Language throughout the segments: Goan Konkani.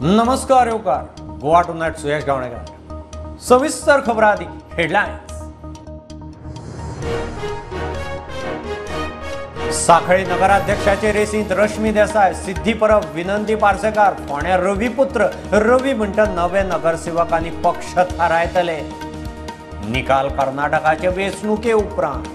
नमस्कार येवकार गोवा टुनायट सुयश गावणेकर। सविस्तर खबर आदी हेडलायन्स। साखळी नगराध्यक्षाचे रेसींत रश्मी देसाय, सिद्धी परब, विनंती पार्सेकार, फोंड्या रविपुत्र रवी म्हणटा नवे नगरसेवकांनी पक्ष थारायतले। निकाल कर्नाटकाचे वेंचणुके उपरांत।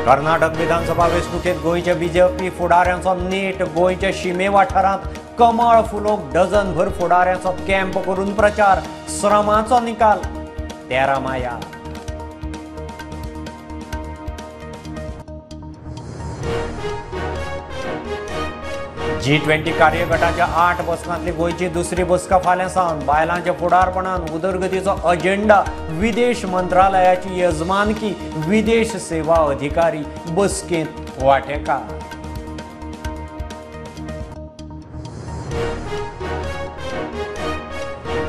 कर्नाटक विधानसभा वेंचणुकेत गोंयच्या बीजेपी फुडाऱ्यांचो नेट, गोंयच्या शिमे वाठारांत कमळ फुलोवंक डझनभर फुडाऱ्यांचो कॅम्प करून प्रचार। श्रमाचो निकाल 13 माया। G20 कार्यगटाच्या 8 बसकांतली गोंयची दुसरी बसका फाल्यां सावन। बायलांच्या फुडारपणान उदरगतीचो अजेंडा, विदेश मंत्रालयाची यजमानकी, विदेश सेवा अधिकारी बसकेंत वांटेकार।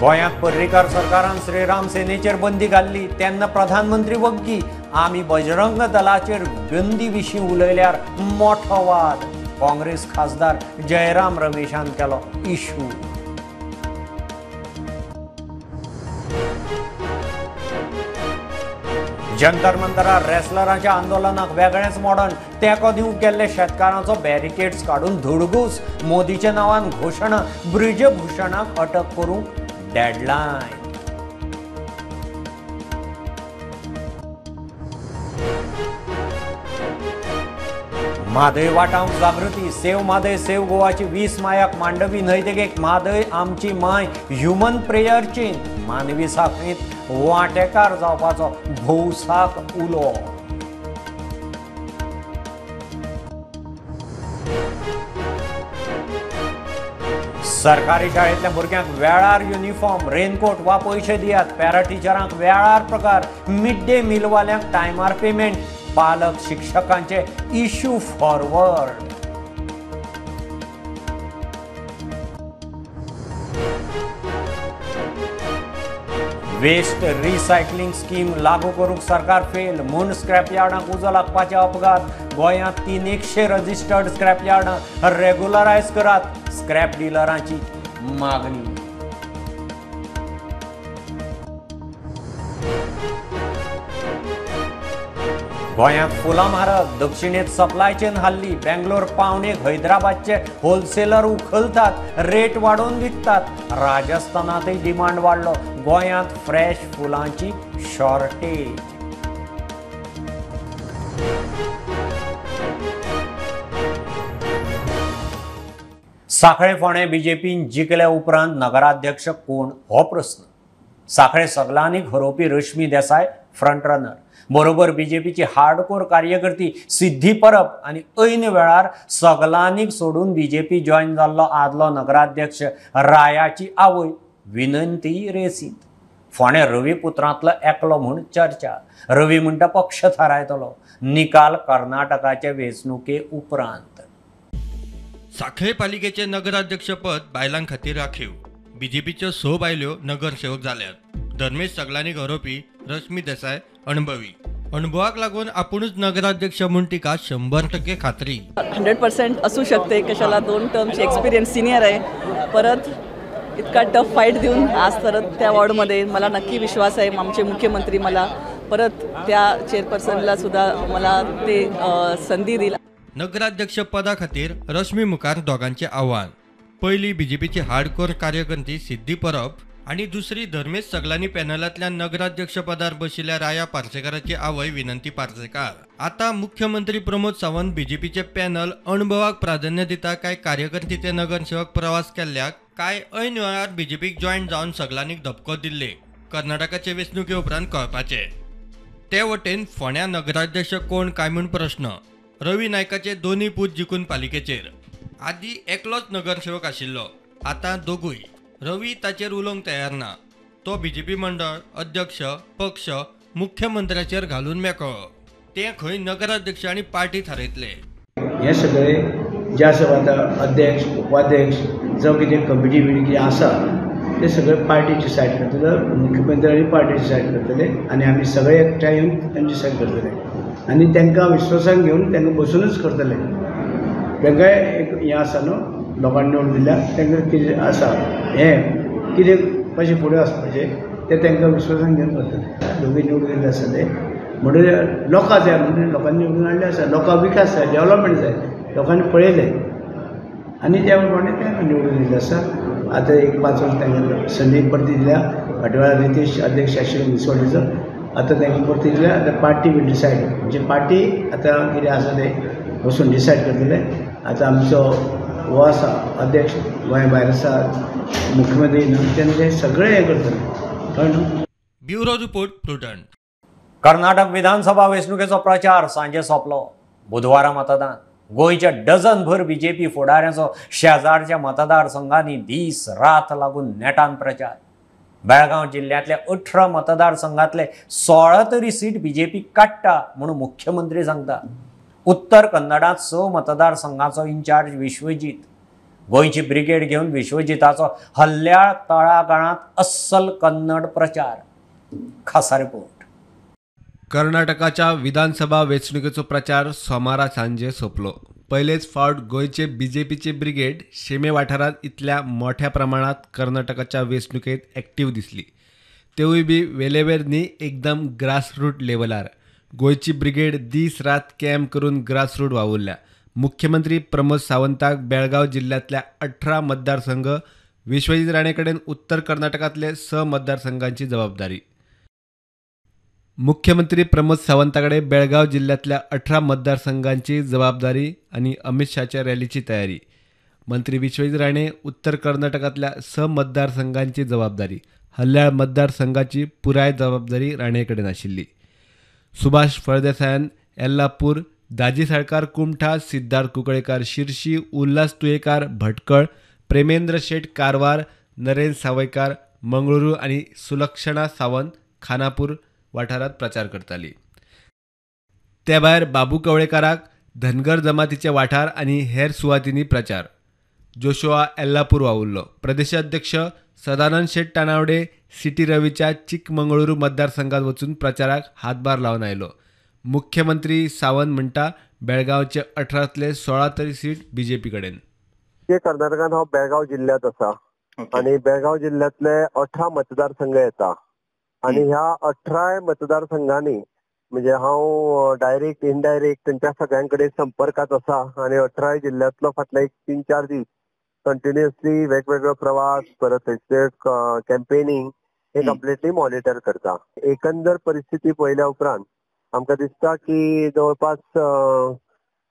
गोंयांत पर्रीकार सरकारान श्रीराम सेनेचेर बंदी घाल्ली तेन्ना प्रधानमंत्री वग्गी, आमी बजरंग दलाचेर बंदी विशीं उलयल्यार मोठो वाद। काँग्रेस खासदार जयराम रमेशान केलो इशू। जंतर मंतरार रेसलरांच्या आंदोलनाक वेगळेंच मोडण, तेंको दिवंक गेल्ले शेतकारांचो बॅरिकेड्स काडून धुडगूस, मोदीच्या नांवान घोशणा, ब्रिजभूषणाक अटक करूंक डेडलायन। म्हादय वाटावंक जागृती, सेव म्हादय सेव गोवाची 20 मायाक मांडवी न्हंयदेगेक म्हादय आमची my human prayer chain, मानवी साखळींत वांटेकार जावपाचो भौसाक उलो। सरकारी शाळेंतल्या भुरग्यांक वेळार युनिफॉर्म, रेनकोट वा पयशे दियात, पॅरा टिचरांक वेळार पगार, मिड डे मीलवाल्यांक टायमार पेमेंट, पालक शिक्षकांचे issue forward. Waste recycling scheme लागू करूंक सरकार फेल म्हूण स्क्रॅप यार्डांक उजो लागपाचे अपघात। गोंयांत 300 रजिस्टर्ड स्क्रॅप यार्डां रेगुलरायज करात, स्क्रॅप डिलरांची मागणी। गोंयांत फुलां म्हारग, दक्षिणेत सप्लाय चेन हाल्ली, बेंगलोर पावणेक हैदराबादचे होलसेलर उखलतात, रेट वाडोवन विकतात। राजस्थानांतय डिमांड वाडलो, गोंयांत फ्रेश फुलांची शॉर्टेज। साखळे फोंडें बीजेपीन जिखले उपरांत नगराध्यक्ष कोण हो प्रस्न। साखळे सगल्यांनी हरोवपी रश्मी देसाय फ्रंट रनर, बरोबर बीजेपीची हार्डकोर कार्यकर्ती सिद्धी परब आनी ऐन वेळार सगल्यांनी सोडून बीजेपी जॉयन जाल्लो आदलो नगराध्यक्ष रायाची आवय विनंती रेसींत। फोंडें रविपुत्रांतलो एकलो म्हूण चर्चा, रवी म्हणटा पक्ष थारायतलो, निकाल कर्नाटकाचे वेंचणुके उपरांत। साखळे पालिकेचे नगराध्यक्षपद बायलां खातीर राखीव, बीजेपीच्यो 6 बायल्यो नगरसेवक जाल्यात। धर्मेश सगल्यांनी गरोवपी रश्मी देसाय अणभवी, अणभवाक लागून आपुणूच नगराध्यक्ष म्हूण तिका 100% खात्री। 100% असू शकते, कशाला 2 टर्मची एक्सपिरियन्स, सिनियर आहे, परत इतका टफ फाईट देऊन आज परत त्या वॉर्डमध्ये मला नक्की विश्वास आहे आमचे मुख्यमंत्री मला परत त्या चेअरपर्सनला सुद्धा मला ते संधी दिली। नगराध्यक्ष पदा खातीर रश्मी मुखार दोगांचें आव्हान, पयली बीजेपीची हार्डकोर कार्यकर्ती सिद्धी परब आनी दुसरी धर्मेश सगल्यांनी पॅनलांतल्या नगराध्यक्ष पदार बशिल्ल्या राया पार्सेकाराची आवय विनंती पार्सेकार। आतां मुख्यमंत्री प्रमोद सावंत बीजेपीचे पॅनल अणभवाक प्राधान्य दिता काय कार्यकर्ती ते नगरसेवक प्रवास केल्ल्याक काय ऐन वेळार बीजेपीक जॉयन जावन सगल्यांनी धपको दिल्ले कर्नाटकाचे वेंचणुके उपरांत कळपाचे। ते वटेन फोंड्या नगराध्यक्ष कोण काय म्हूण प्रश्न, रवी नायकाचे 2 पूत जिखून पालिकेचेर, आदी एकलोच नगरसेवक आशिल्लो, आतां दोगूय। रवी ताचेर उलोवंक तयार ना, तो बीजेपी मंडळ अध्यक्ष पक्ष मुख्यमंत्र्याचेर घालून मेकळो, ते खंय नगराध्यक्ष आनी पार्टी थारयतले। हे सगळे जे आसा आतां अध्यक्ष उपाध्यक्ष जावं कितें कमिटी बिटी कितें आसा ते सगळे पार्टी डिसायड करतले, मुख्यमंत्री आनी पार्टी डिसायड करतले आनी आमी सगळे एकठांय येवन तांचे डिसायड करतले। आनी तांकां विश्वासान घेवन तांकां बसूनच करतले. तांकांय एक हें आसा न्हू, लोकांनी निवडून दिल्या तांकां कितें आसा हें कितें कशें फुडें वचपाचें तें तांकां विश्वासान घेवन करतले. दोगूय निवडून दिल्ले आसा ते म्हणटकीर लोकां जाय म्हणून लोकांनी निवडून हाडले आसा. लोकांक विकास जाय, डेवलपमेंट जाय, लोकांनी पळयलें आनी त्या प्रमाणे तांकां निवडून दिल्लें आसा. आतां एक 5 वर्सां तांकां संदी परती दिल्या. फाटल्या वेळार रितेश अध्यक्ष आशिल्लो मुन्सिपालिटीचो, आतां तांकां परती दिल्या. आतां पार्टी वील डिसायड, म्हणजे पार्टी आतां कितें आसा तें बसून डिसायड करतले. आतां आमचो हो आसा अध्यक्ष गोंया भायर आसा, मुख्यमंत्री न्हू, तेन्ना ते सगळें हें करतले, कळ्ळें न्हू. Bureau report, Prudent. Karnataka विधानसभा वेंचणुकेचो प्रचार सांजे सोंपलो. बुधवारा मतदान. गोंयच्या डझनभर बीजेपी फुडाऱ्यांचो शेजारच्या मतदारसंघांनी दीस रात लागून नेटान प्रचार. बेळगांव जिल्ल्यांतल्या 18 मतदारसंघांतले 16 तरी सीट बीजेपी काडटा म्हणून मुख्यमंत्री सांगता. उत्तर कन्नडांत 6 मतदारसंघाचो इन्चार्ज विश्वजीत. गोंयची ब्रिगेड घेवन विश्वजिताचो हल्ल्याळ तळागाळांत अस्सल कन्नड प्रचार. खासा रिपोर्ट. कर्नाटकाच्या विधानसभा वेंचणुकेचो प्रचार सोमारा सांजे सोंपलो. पयलेच फावट गोंयचे बीजेपीचे ब्रिगेड शिमे वाठारांत इतल्या मोठ्या प्रमाणात कर्नाटकाच्या वेंचणुकेत एक्टीव दिसली, तेवूय बी वेलेवेर न्ही, एकदम ग्रासरूट लेवलार. गोंयची ब्रिगेड दीस रात कॅम्प करून ग्रासरूट वावुरल्या. मुख्यमंत्री प्रमोद सावंताक बेळगांव जिल्ल्यांतल्या 18 मतदारसंघ, विश्वजीत राणे कडेन उत्तर कर्नाटकांतले 6 मतदारसंघांची जबाबदारी. मुख्यमंत्री प्रमोद सावंताकडे बेळगाव जिल्ह्यातल्या 18 मतदारसंघांची जबाबदारी आणि अमित शहाच्या रॅलीची तयारी. मंत्री विश्वजीत राणे उत्तर कर्नाटकातल्या 6 मतदारसंघांची जबाबदारी. हल्ल्याळ मतदारसंघाची पुराय जबाबदारी राणेकडेन आशिल्ली. सुभाष फळदेसायान येल्लापूर, दाजी साळकार कुमठा, सिद्धार्थ कुंकळेकार शिरशी, उल्हास तुयेकार भटकळ, प्रेमेंद्र शेट कारवार, नरेंद्र सावयकार मंगळुरू आनी सुलक्षणा सावंत खानापूर वाठारात प्रचार करताली. ते भायर बाबू कवळेकाराक धनगर जमातीचे वाठार आनी हेर सुवातींनी प्रचार. जोशुआ येल्लापूर वावुरलो. प्रदेशाध्यक्ष सदानंद शेट तानावडे सिटी रवीच्या चिकमंगळुरू मतदारसंघात वचून प्रचाराक हातभार लावन आयलो. मुख्यमंत्री सावंत म्हणटा बेळगांवचे 18तले 16 तरी सीट बीजेपी कडेन. कर्नाटकान हांव बेळगांव जिल्ह्यात आसा आनी बेळगांव जिल्ह्यातले 18 मतदारसंघ येता आनी ह्या 18 मतदारसंघांनी म्हणजे हांव डायरेक्ट इनडायरेक्ट तेंच्या सगळ्यां कडेन संपर्कात आसा आनी 18 जिल्ह्यांतलो फाटले एक 3-4 दीस कंटिन्युअसली वेगवेगळो प्रवास, परत थंयचे कॅम्पेनिंग हे कंप्लिटली मॉनिटर करता. एकंदर परिस्थिती पळयल्या उपरांत आमकां दिसता की जवळपास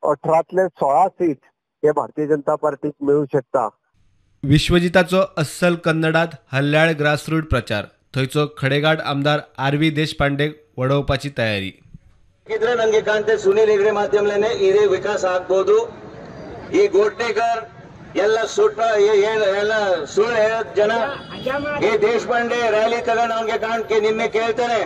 18तले 16 सीट हे भारतीय जनता पार्टीक मेळूं शकता. विश्वजिताचो अस्सल कन्नडात हल्ल्याळ ग्रासरूट प्रचार. थंयचो खडेगाठ आमदार आर.व्ही. देशपांडे वडोवपाची तयारी. ನಂಗೆ ಕಾಣ್ತೆ ಸುನೀಲ್ ಹೆಗಡೆ ಮಾಧ್ಯಮಲೇನೆ ಇದೇ ವಿಕಾಸ ಆಗ್ಬೋದು. ಈ ಗೋಟ್ನೇಕರ್ ಎಲ್ಲ ಸುಟ್ಟ ಎಲ್ಲ ಸುಳ್ಳು ಹೇಳೋದ್ ಜನ. ಈ ದೇಶಪಾಂಡೆ ರ್ಯಾಲಿ ತಗೊಂಡು ಅವನಿಗೆ ಕಾಣ್ಕೆ ನಿನ್ನೆ ಕೇಳ್ತಾನೆ,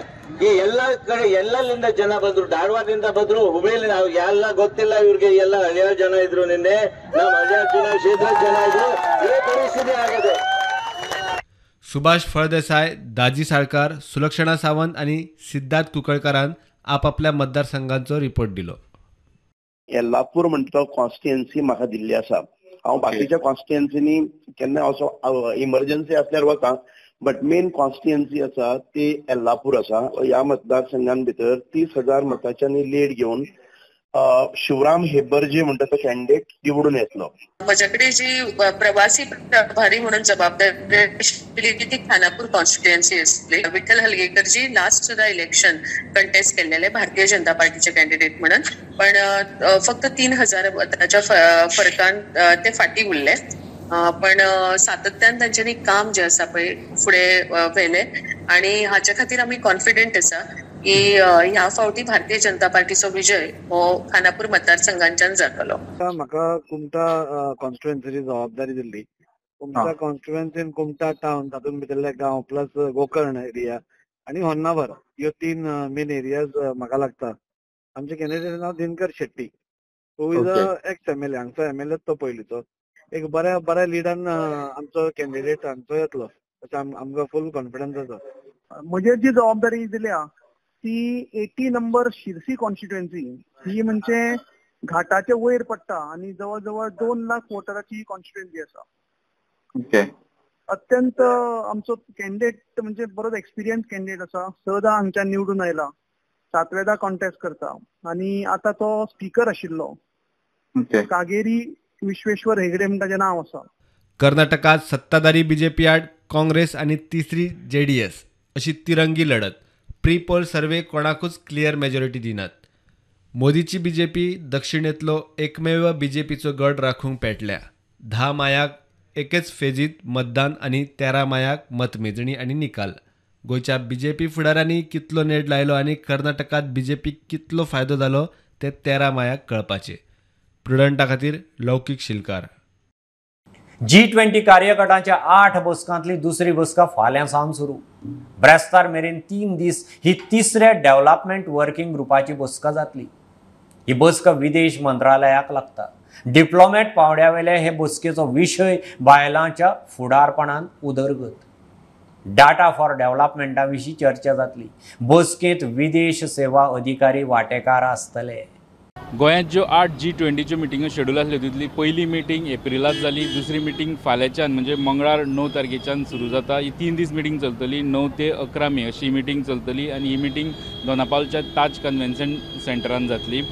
ಈ ಎಲ್ಲಾ ಕಡೆ ಎಲ್ಲಲ್ಲಿಂದ ಜನ ಬಂದ್ರು, ಧಾರವಾಡದಿಂದ ಬಂದ್ರು, ಹುಬ್ಳಿಲಿ ಎಲ್ಲ ಗೊತ್ತಿಲ್ಲ ಇವ್ರಿಗೆ, ಎಲ್ಲ ಹಳ್ಳಿಯ ಜನ ಇದ್ರು ನಿನ್ನೆ, ನಮ್ಮ ಹಳ್ಳಿಯ ಜನ ಕ್ಷೇತ್ರ ಜನ ಇದ್ರು. ಈ ಪರಿಸ್ಥಿತಿ ಆಗಿದೆ. सुभाष फळदेसाय, दाजी साळकार, सुलक्षणा सावंत आनी सिद्धार्थ कुंकळकारान आपापल्या मतदारसंघांचो रिपोर्ट दिलो. येल्लापूर म्हणटा कॉन्स्टिट्युएन्सी म्हाका दिल्ली आसा. हांव बाकीच्या कॉन्स्टिट्युएन्सीनी केन्ना असो इमर्जन्सी आसल्यार वता, बट मेन कॉन्स्टिट्युएन्सी आसा ती येल्लापूर आसा. ह्या मतदारसंघान भितर 30,000 मतांच्यानी लीड घेवन शिवराम हेब्बरजी म्हणटा तो कॅन्डिडेट निवडून येतलो. म्हज्याकडे जी प्रवासी प्रभारी म्हणून जबाबदारी आशिल्ली ती खानापूर कॉन्स्टिट्युएन्सी आसली. विठ्ठल हलगेकरजी लास्ट सुद्धा इलेक्शन कंटेस्ट केल्लेले भारतीय जनता पार्टीचे कॅन्डिडेट म्हणून, पण फक्त 3,000 मताच्या फरकान ते फाटी उरले. पण सातत्यान तांच्यांनी काम जे आसा पळय फुडें व्हेलें आनी हाच्या खातीर आमी कॉन्फिडंट आसा की ह्या फावटी भारतीय जनता पार्टीचो विजय हो खानापूर मतदारसंघांच्यान जातलो. म्हाका कुमटा कॉन्स्टिट्युएन्सीची जबाबदारी दिल्ली. कुमटा कॉन्स्टिट्युएन्सीन कुमटा टावन, तातूंत भितरले गांव प्लस गोकर्ण एरिया आनी होन्नावर ह्यो 3 मेन एरियाज म्हाका लागता. आमचे कॅन्डिडेट नांव Dinakar Shetty, who is a ex MLA, हांगचो एमएलए तो पयलींचो. एक बऱ्या बऱ्या लिडान आमचो कॅन्डिडेट हांगचो येतलो अशें आमकां फूल कॉन्फिडन्स आसा. म्हजेर जी जबाबदारी दिल्या ती 80 नंबर शिरसी कॉन्स्टिट्युएन्सी ही म्हणजे घाटाचे वयर पडटा आनी जवळ जवळ 2 लाख वोटराची कॉन्स्टिट्युएन्सी आसा. अत्यंत आमचो कॅन्डिडेट म्हणजे बरोच एक्सपिरियन्स कॅन्डिडेट आसा. 6 हांगच्यान निवडून आयला, 7वेदा कॉन्टेस्ट करता आनी आतां तो स्पीकर आशिल्लो. कागेरी विश्वेश्वर हेगडे म्हणटा ताजें नांव आसा. कर्नाटकात सत्ताधारी बीजेपी आड काँग्रेस आनी तिसरी जेडीएस अशी तिरंगी लढत. प्री पोल सर्वे कोणाकूच क्लियर मेजॉरिटी दिनात. मोदीची बीजेपी दक्षिणेंतलो एकमेव बीजेपीचो गड राखूंक पेटल्या. 10 मायाक एकेच फेजीत मतदान आनी 13 मायाक मतमेजणी आनी निकाल. गोंयच्या बीजेपी फुडाऱ्यांनी कितलो नेट लायलो आनी कर्नाटकात बीजेपीक कितलो फायदो जालो ते 13 मायाक कळपाचे. प्रुडंटा खातीर लौकीक शिलकार. G20 कार्यगटाच्या 8 बसकांतली दुसरी बसका फाल्यां सावन सुरू. ब्रेस्तार मेरेन 3 दीस ही तिसऱ्या डेव्हलपमेंट वर्किंग ग्रुपाची बसका जातली. ही बसका विदेश मंत्रालयाक लागता. डिप्लोमॅट पावंड्यावेले हे बसकेचो विशय बायलांच्या फुडारपणान उदरगत, डाटा फॉर डेव्हलपमेंटा विशीं चर्चा जातली. बसकेंत विदेश सेवा अधिकारी वांटेकार आसतले. गोंयांत ज्यो 8 G20च्यो मिटिंगो शेड्यूल आसल्यो तितली पयली मिटींग एप्रिलांत जाली, दुसरी मिटींग फाल्यांच्यान म्हणजे मंगळार 9 तारखेच्यान सुरू जाता. ही 3 दीस मिटींग चलतली, 9 ते 11 मे अशी मिटींग चलतली आनी ही मिटींग दोनापावलच्या ताज कन्व्हेन्शन सेंटरान जातली.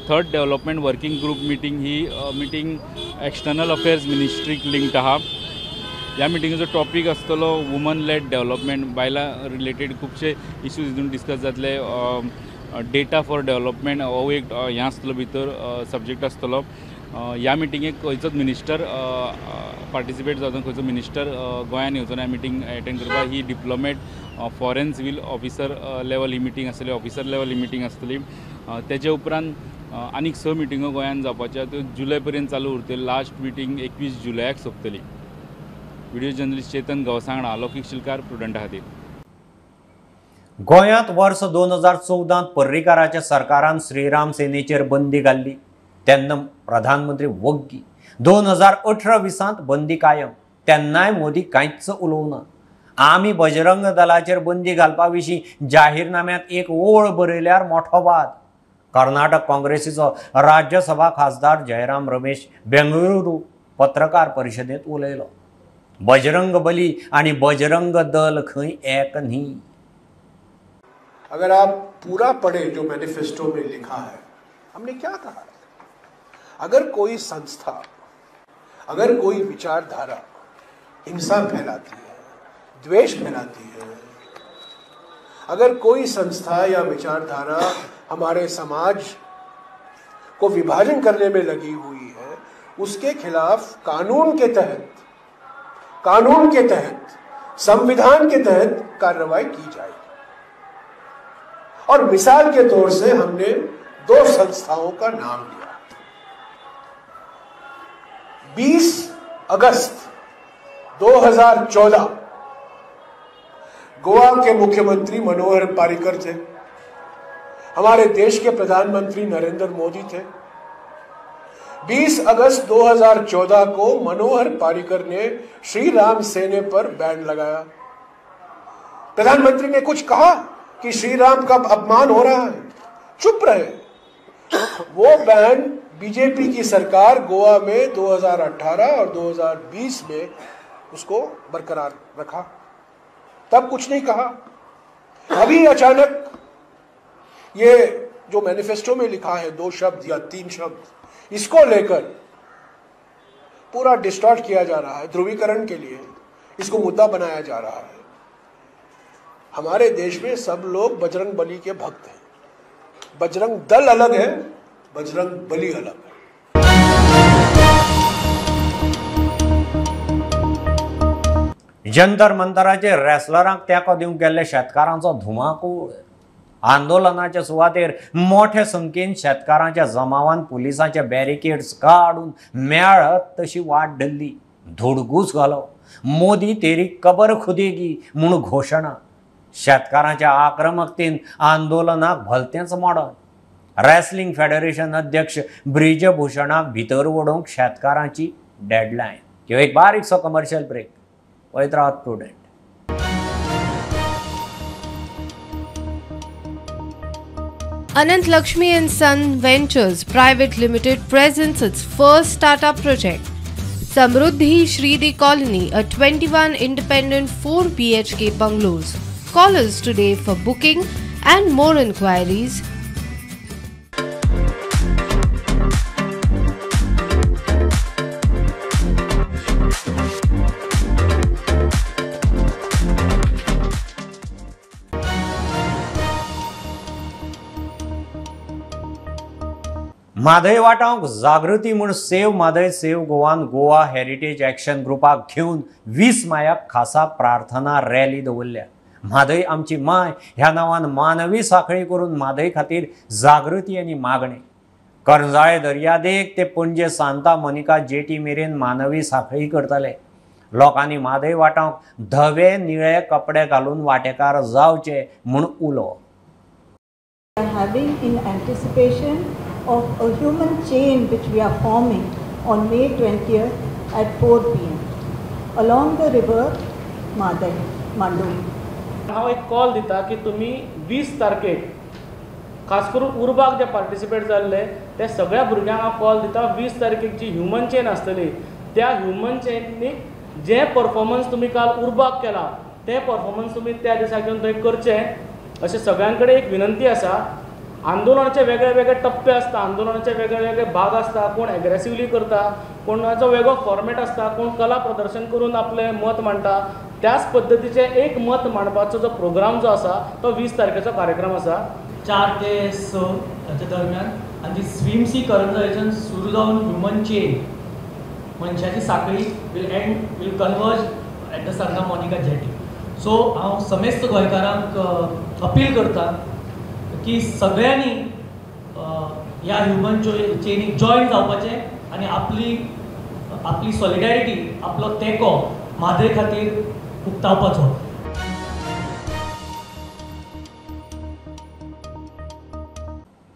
Third development working group meeting ही मिटींग एक्सटर्नल अफेर्स मिनिस्ट्रीक लिंक्ड आहा. ह्या मिटिंगेचो टॉपीक आसतलो वुमन लेड डेव्हलपमेंट, बायलां रिलेटेड खुबशे इश्यूज हितून डिस्कस जातले. डेटा फॉर डेव्हलपमेंट हो एक हें आसतलो भितर सब्जेक्ट आसतलो. ह्या मिटिंगेक खंयचोच मिनिस्टर पार्टिसिपेट जावचो, खंयचो मिनिस्टर गोंयान येवचो ना मिटींग एटेंड करपाक. ही diplomat foreign civil officer level ही मिटींग आसतली, ऑफिसर लेवल ही मिटींग आसतली. तेजे उपरांत आनीक 6 मिटिंगो गोंयान जावपाच्यो, त्यो जुलय पर्यंत चालू उरतल्यो. लास्ट मिटींग 21 जुलयाक सोंपतली. व्हिडिओ जर्नलिस्ट चेतन गवसांगडा, लौकीक शिलकार, प्रुडंटा खातीर. गोंयांत वर्स 2014 पर्रीकाराच्या सरकारान श्रीराम सेनेचेर बंदी घाल्ली तेन्ना प्रधानमंत्री वग्गी. 2018-20 बंदी कायम, तेन्नाय मोदी कांयच उलोवना. आमी बजरंग दलाचेर बंदी घालपा विशीं जाहीरनाम्यांत एक ओळ बरयल्यार मोठो वाद. कर्नाटक काँग्रेसीचो राज्यसभा खासदार जयराम रमेश बेंगळुरू पत्रकार परिशदेंत उलयलो. बजरंग बली आनी बजरंग दल खंय एक न्ही. अगर आप पूरा पढ़े जो मैनिफेस्टो में लिखा है, हमने क्या कहा है? अगर कोई संस्था, अगर कोई विचारधारा हिंसा फैलाती है, द्वेष फैलाती है, अगर कोई संस्था या विचारधारा हमारे समाज को विभाजन करने में लगी हुई है, उसके खिलाफ कानून के तहत, संविधान के तहत कार्रवाई की जाएगी। और मिसाल के तौर से हमने 2 संस्थाओं का नाम लिया। 20 अगस्त 2014 गोवा के मुख्यमंत्री मनोहर पर्रिकर थे, हमारे देश के प्रधानमंत्री नरेंद्र मोदी थे। 20 अगस्त 2014 को मनोहर पर्रिकर ने श्री राम सेने पर बैन लगाया। प्रधानमंत्री ने कुछ कहा कि श्री राम का अपमान हो रहा है, चुप रहे। वो बैन बीजेपी की सरकार गोवा में 2018 और 2020 में उसको बरकरार रखा, तब कुछ नहीं कहा। अभी अचानक ये जो मैनिफेस्टो में लिखा है 2 शब्द या 3 शब्द, इसको लेकर पूरा डिस्टॉर्ट किया जा रहा है, ध्रुवीकरण के लिए इसको मुद्दा बनाया जा रहा है। हमारे देश में सब लोग बजरंग बली के भक्त हैं। बजरंग दल अलग है, बजरंग बली अलग है। जंतर मंतराचेर रेसलरांक तेंको दिवंक गेल्ले शेतकारांचो धुमाकूळ. आंदोलनाच्या सुवातेर मोठे संख्येन शेतकारांच्या जमावान पुलिसांचे बॅरिकेड्स काडून मेळत तशी वाट धरली, धुडगूस घालो. मोदी तेरी कबर खुदेगी म्हूण घोशणा. शेतकारांच्या आक्रमकतेन आंदोलनाक भलतेंच मोडण. रेसलिंग फेडरेशन अध्यक्ष ब्रिजभूषणाक भितर वडोवंक शेतकारांची डेडलायन. ह्यो एक बारीकसो कमर्शियल ब्रेक. पळयत रावात prudent. Anant Lakshmi and Son Ventures Private Limited presents its first startup project, Samruddhi Shridi Colony, a 21 independent 4 BHK bungalows. Call us today for booking and more inquiries. Mhadei वाटावंक जागृती म्हूण सेव म्हादय सेव गोवान गोवा हेरिटेज एक्शन ग्रुपाक घेवन 20 मायाक खासा प्रार्थना रॅली दवरल्या. म्हादय आमची माय ह्या नांवान मानवी साखळी करून म्हादय खातीर जागृती आनी मागणी. करंजाळे दर्यादेग ते पणजे सांता मोनिका जेटी मेरेन मानवी साखळी करतले. लोकांनी म्हादय वाटावंक धवे निळे कपडे घालून वांटेकार जावचे म्हूण उलो. Having in anticipation of a human chain which we are forming on May 20th at 4 p.m. along the river Mhadei, Mandovi. हांव एक कॉल दिता की तुमी 20 तारखेक खास करून उर्बाक जे पार्टिसिपेट जाल्ले ते सगळ्या भुरग्यांक हांव कॉल दिता 20 तारखेक जी ह्युमन चेन आसतली त्या ह्युमन चेनीक जे परफॉर्मन्स तुमी काल उर्बाक केला ते परफॉर्मन्स तुमी त्या दिसा घेवन थंय करचे अशें सगळ्यां कडेन एक विनंती आसा. आंदोलनाचे वेगळे वेगळे टप्पे आसता, आंदोलनाचे वेगळे वेगळे भाग आसता, कोण एग्रेसिवली करता, कोणाचो वेगळो फॉर्मेट आसता, कोण कला प्रदर्शन करून आपलें मत मांडटा. त्याच पद्दतीचें एक मत मांडपाचो जो प्रोग्राम जो आसा तो 20 तारखेचो कार्यक्रम आसा. 4 ते 6 हाच्या दरम्यान आनी स्विमसी करंजाळेच्यान सुरू जावन ह्युमन चेन मनशाची साखळी will end will converge at the Santa Monica jetty. So हांव समेस्त गोंयकारांक अपील करता की सगळ्यांनी ह्या ह्युमन चेनीक जॉयन जावपाचें आनी आपली आपली सॉलिडॅरिटी आपलो तेंको म्हादय खातीर उक्तावपाचो.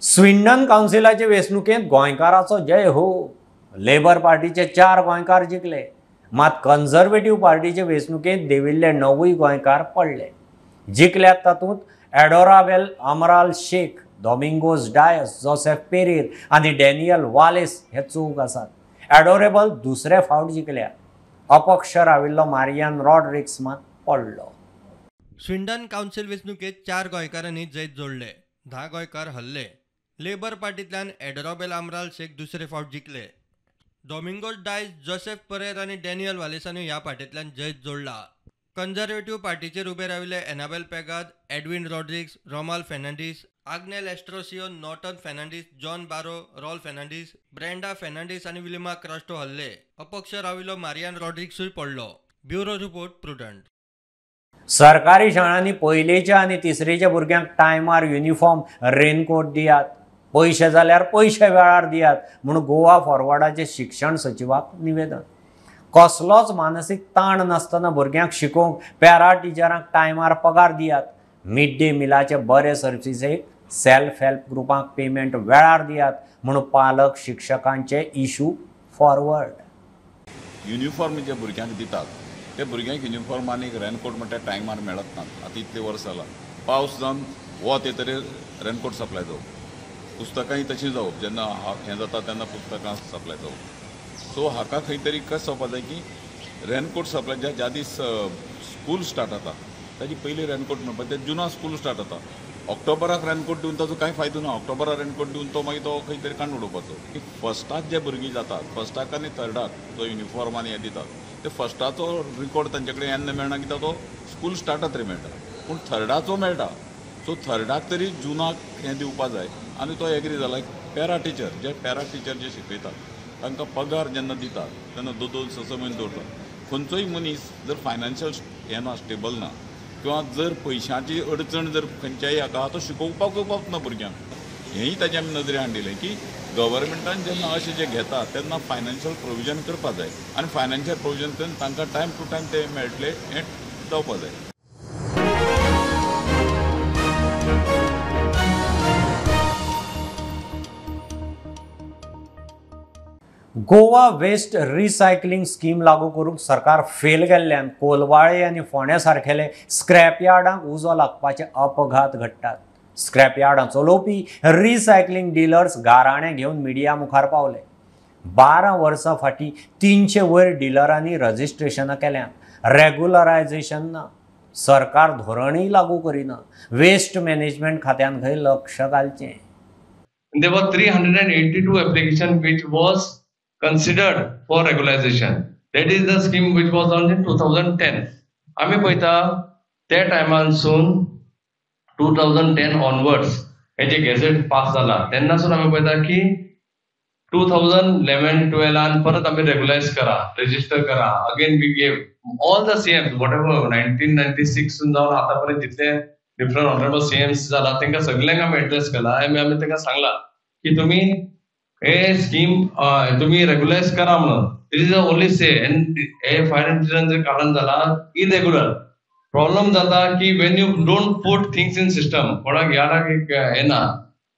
स्विंडन कावन्सिलाचे वेंचणुकेंत गोंयकाराचो जय हो. लेबर पार्टीचे 4 गोंयकार जिखले, मात कन्झर्वेटिव्ह पार्टीचे वेंचणुकेंत देविल्ले 9 गोंयकार पडले. जिखल्यात तातूंत एडोराबेल अमराल शेख, डॉमिंगोज डायस, जोसेफ पेरीर आनी डॅनियल वालेस हे चौग आसात. एडोरेबल दुसरे फावट जिखल्या. अपक्ष राविल्लो मारियान रॉड्रिक्स मात पडलो. स्विंडन कावन्सिल वेंचणुकेंत 4 गोंयकारांनी जैत जोडले, 10 गोंयकार हरले. लेबर पार्टींतल्यान एडोराबेल अमराल शेख दुसरे फावट जिखले. डॉमिंगोज डायस, जोसेफ परेर आनी डॅनियल वालेसानूय ह्या पार्टींतल्यान जैत जोडला. कन्झर्वेटिव्ह पार्टीचेर उबे राविल्ले एनाबेल पेगाद, एडविन रॉड्रिक्स, रोमाल फेर्नांडीस, आग्नेल एस्ट्रोसियो, नॉर्टन फेर्नांडीस, जॉन बारो, रॉल फेर्नांडीस, ब्रेंडा फेर्नांडीस आनी विलिमा क्रास्टो हरले. अपक्ष राविल्लो मारियान रॉड्रिक्सूय पडलो. Bureau report, Prudent. सरकारी शाळांनी पयलेच्या आनी तिसरेच्या भुरग्यांक टायमार युनिफॉर्म, रेनकोट दियात, पयशे जाल्यार पयशे वेळार दियात म्हूण गोवा फॉरवर्डाचे शिक्षण सचिवाक निवेदन. कसलोच मानसीक ताण नासतना भुरग्यांक शिकोवंक पॅरा टिचरांक टायमार पगार दियात, मिड डे मिलाचे बरे सर्विसेक सेल्फ हेल्प ग्रुपांक पेमेंट वेळार दियात म्हूण पालक शिक्षकांचे इशू फॉरवर्ड. युनिफॉर्म जे भुरग्यांक दितात ते भुरग्यांक युनिफॉर्म आनी रेनकोट म्हणटा टायमार मेळत ना. आतां इतले वर्स जालां, पावस जावन वत येतरी रेनकोट सप्लाय जावप, पुस्तकांय तशीं जावप, जेन्ना हें जाता तेन्ना पुस्तकां सप्लाय जावप. सो हाका खंय तरी कशें जावपा जाय की रेनकोट सप्लाय ज्या दीस स्कूल स्टार्ट जाता ताजी पयलीं रेनकोट मेळपा. ते जुना स्कूल स्टार्ट जाता, ऑक्टोबराक रेनकोट दिवन ताजो कांय फायदो ना. ऑक्टोबराक रेनकोट दिवन तो मागीर तो खंय तरी काडून उडोवपाचो. की फस्टाक जे भुरगीं जातात, फस्टाक आनी थर्डाक जो युनिफॉर्म आनी हें दितात ते फस्टाचो रिकॉर्ड तांचे कडेन येन्ना मेळना कित्याक तो स्कूल स्टार्ट जातरी मेळटा, पूण थर्डाचो मेळटा. सो थर्डाक तरी जुनाक हें दिवपा जाय. आनी तो एग्री जाला. पॅरा टिचर जे पॅरा टिचर जे शिकयतात तांकां पगार जेन्ना दितात तेन्ना 2 2 6 6 म्हयने दवरतात. खंयचोय मनीस जर फायनान्शियल हें ना, स्टेबल ना, किंवा जर पयशांची अडचण जर खंयच्याय हाका तो शिकोवपाक येवपाक ना भुरग्यांक, हेंय ताजे आमी नदरे हाडिल्लें की गव्हर्मेंटान जेन्ना अशें जें घेता तेन्ना फायनान्शियल प्रोविजन करपा जाय आनी फायनान्शियल प्रोविजन करून तांकां टायम टू टायम ते मेळटले हें जावपा जाय. गोवा वेस्ट रिसायकलिंग स्कीम लागू करूंक सरकार फेल गेल्ल्यान कोलवाळे आनी फोंड्या सारकेले स्क्रॅप यार्डांक उजो लागपाचे अपघात घडटात. स्क्रॅप यार्डां चलोवपी रिसायकलिंग डिलर्स गाराणें घेवन मिडिया मुखार पावले. 12 वर्सां फाटीं 300 वयर डिलरांनी रजिस्ट्रेशनां केल्यांत. रेगुलरायझेशन ना, सरकार धोरणूय लागू करिना. वेस्ट मॅनेजमेंट खात्यान खंय लक्ष घालचें. There were 382 application which was considered for regularization. That is the scheme which was launched in 2010. आमी पळयता त्या टायमानसून 2010 ऑनवर्ड्स हे जे गॅझेट पास जाला तेन्नासून आमी पळयता की 2011-12 परत आमी रेगुलायज करा, रजिस्टर करा. Again we gave all the CMs whatever 1996 जावन आतां पर्यंत जितले डिफरंट ऑनरेबल सीएम्स जाला तांकां सगल्यांक आमी एड्रेस केला आनी आमी तांकां सांगला की तुमी हे स्कीम तुमी रेगुलायज करा म्हणून. It is only say and hey fire इंसिडंटचें कारण जाला इरेग्युलर. प्रॉब्लम जाता की when you don't put things in system, कोणाक यार्डाक एक हे ना,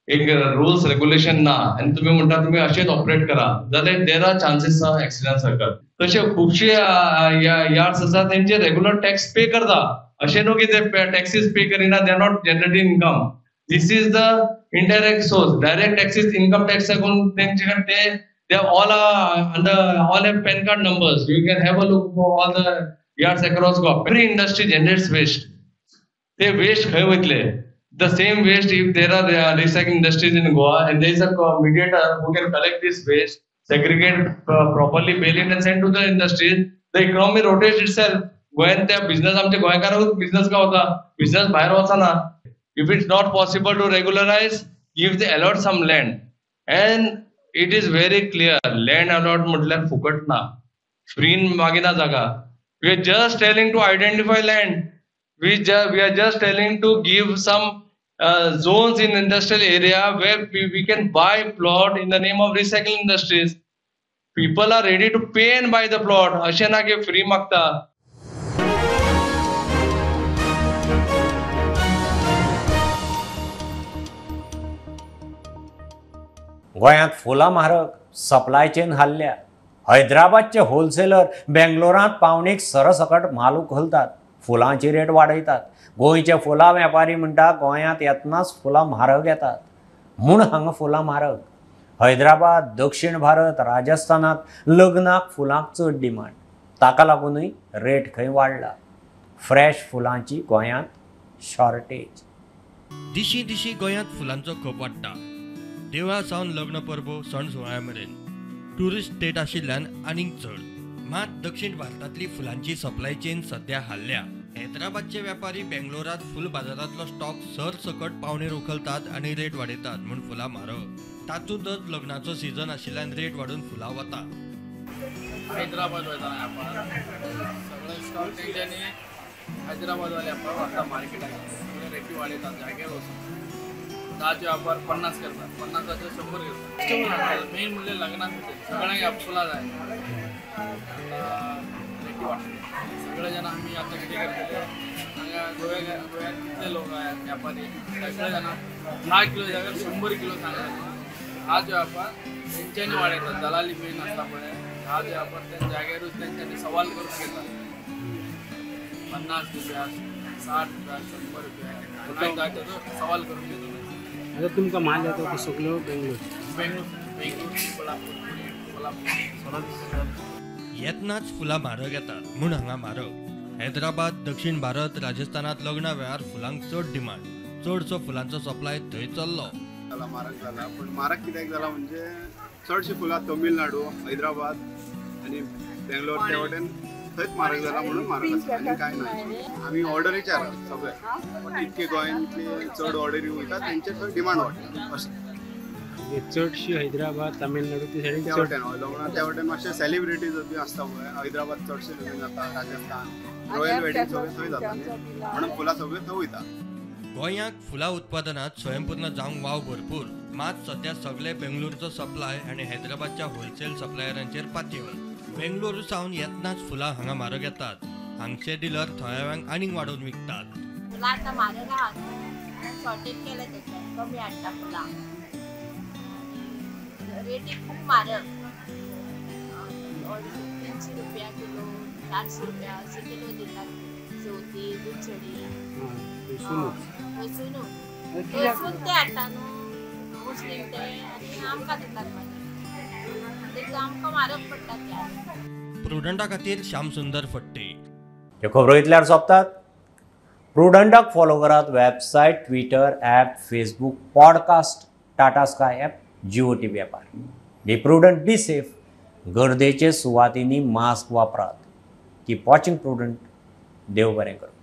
एक रुल्स रेगुलेशन ना आनी तुमी म्हणटा तुमी अशेंच ऑपरेट करा जाल्यार there are chances accident circle. तशे खुबशे यार्ड्स आसा तेंचे रेगुलर टॅक्स पे करता, अशें न्हू की ते टॅक्सीस पे करिना, they are not generating income. This is the indirect source. Direct taxes income tax लागून तेंचे कडेन ते they all under all have PAN card numbers. You can have a look for all the yards across Goa. Every industry generates waste. ते वेस्ट खंय वयतले? The same waste, if there are recycling industries in Goa and there is a mediator who can collect this waste, segregate properly, bale it and send to the industries, the economy rotates itself. गोंयांत त्या बिझनेस आमच्या गोंयकाराकूच बिझनेस गावता, बिझनेस भायर वचना. If it's not possible to regularize, give the allot some land. And it is very clear, land allot म्हटल्यार फुकट ना, फ्रीन मागिना जागा. We are just telling to identify land. We are just telling to give some zones in industrial area where we can buy plot in the name of recycling industries. People are ready to pay and buy the plot. अशें ना की फ्री मागता. गोंयांत फुलां म्हारग, सप्लाय चेन हाल्ल्या. हैदराबादचे होलसेलर बेंगलोरांत पावणेक सरसकट म्हाल उखलतात, फुलांची रेट वाडयतात. गोंयचे फुलां वेपारी म्हणटा गोंयांत येतनाच फुलां म्हारग येतात म्हूण हांगा फुलां म्हारग. हैदराबाद, दक्षिण भारत, राजस्थानांत लग्नाक फुलांक चड डिमांड, ताका लागूनय रेट खंय वाडला. फ्रेश फुलांची गोंयांत शॉर्टेज. दिशी दिशी गोंयांत फुलांचो खप वाडटा. देवळा सावन लग्न परबो सण सुवाळ्या मेरेन ट्युरिस्ट स्टेट आशिल्ल्यान आनीक चड. मात दक्षिण भारतांतली फुलांची सप्लाय चेन सध्या हाल्ल्या. हैदराबादचे व्यापारी बेंगलोरांत फूल बाजारांतलो स्टॉक सरसकट पावणेर उखलतात आनी रेट वाडयतात म्हूण फुलां म्हारग. तातूंतच लग्नाचो सिजन आशिल्ल्यान रेट वाडून फुलां वता. हैदराबाद वयता व्यापार सगळे स्टॉक तेंच्यांनी हैदराबादवाले व्यापार व्हरता मार्केटाक, सगळे रेटी वाडयतात. जाग्यार वचून 10 व्यापार 50 करतात, 50 100 करतात. मेन म्हणल्यार लग्नाक सगळ्यांक फुलां जाय, रेटी वाडटा. सगळे जाण आमी आतां कितें करतले, हांगा गोव्यात कितले लोक आहात व्यापारी, सगळे जाणां 10 किलो जाग्यार 100 किलो सांगतात. आज व्यापार तेंच्यांनी वाडयतात, दलाली मेन आसता पळय. आज व्यापार त्या जाग्यारूच तेंच्यांनी सवाल करून घेतात. 50 रुपया, 60 रुपया, 100 रुपया ताचो सवाल करून घेतात. आता तुमकां म्हाल येता तो सगळो बेंगलोर बेंगलोर बेंगलोर कोल्हापूर कोल्हापूर. येतनाच फुलां म्हारग येतात म्हूण हांगा म्हारग. हैदराबाद, दक्षिण भारत, राजस्थानांत लग्ना वेळार फुलांक चड डिमांड. चडसो फुलांचो सप्लाय थंय चल्लो. म्हारग जाला, पूण म्हारग कित्याक जाला म्हणजे चडशीं फुलां तमिळनाडू, हैदराबाद आनी बेंगलोर त्या वटेन थंयच म्हारग जाला म्हणून म्हारग आसा, आनी कांय ना. आमी ऑर्डरीचेर आसा सगळे, इतके गोंयांतले चड ऑर्डरी वयता तेंचे थंय डिमांड वाडटा अशें. चडशी हैदराबाद, तामिळनाडू ती सायडीन त्या वटेन लग्नां त्या वटेन मातशे सेलिब्रिटीज बी आसता पळय. हैदराबाद चडशे लग्न जाता, राजस्थान रॉयल वेडिंग सगळें थंय जाता म्हणून फुलां सगळीं थंय वयता. गोंयांत फुलां उत्पादनांत स्वयंपूर्ण जावंक वाव भरपूर. मात सध्या सगळे बेंगलोरचो सप्लाय आनी हैदराबादच्या होलसेल सप्लायरांचेर पातयेवन. बेंगलोर सावन येतनाच फुलां हांगा म्हारग येतात. हांगचे डिलर थळाव्यांक आनीक वाडोवन विकतात. फुलां आतां म्हारग आहात, शॉर्टेज केलें तेचें, कमी हाडटा फुलां, रेटी खूब म्हारग, 300 रुपया किलो, 400 रुपया अशें किलो दितात. चवथी दुधसडी वचून थंयसून ते हाडटा न्हू मुस्लीम ते आनी आमकां दितात मागीर, आमकां म्हारग पडटा ते. प्रुडंटा खातीर श्यामसुंदर फट्टे. ह्यो खबरो इतल्यार सोंपतात. प्रुडंटाक फॉलो करात website, Twitter, app, Facebook, podcast, Tata Sky app, Jio TV ॲपार. Be prudent, be safe. गर्देचे सुवातींनी मास्क वापरात. Keep watching Prudent. देव बरें करूं.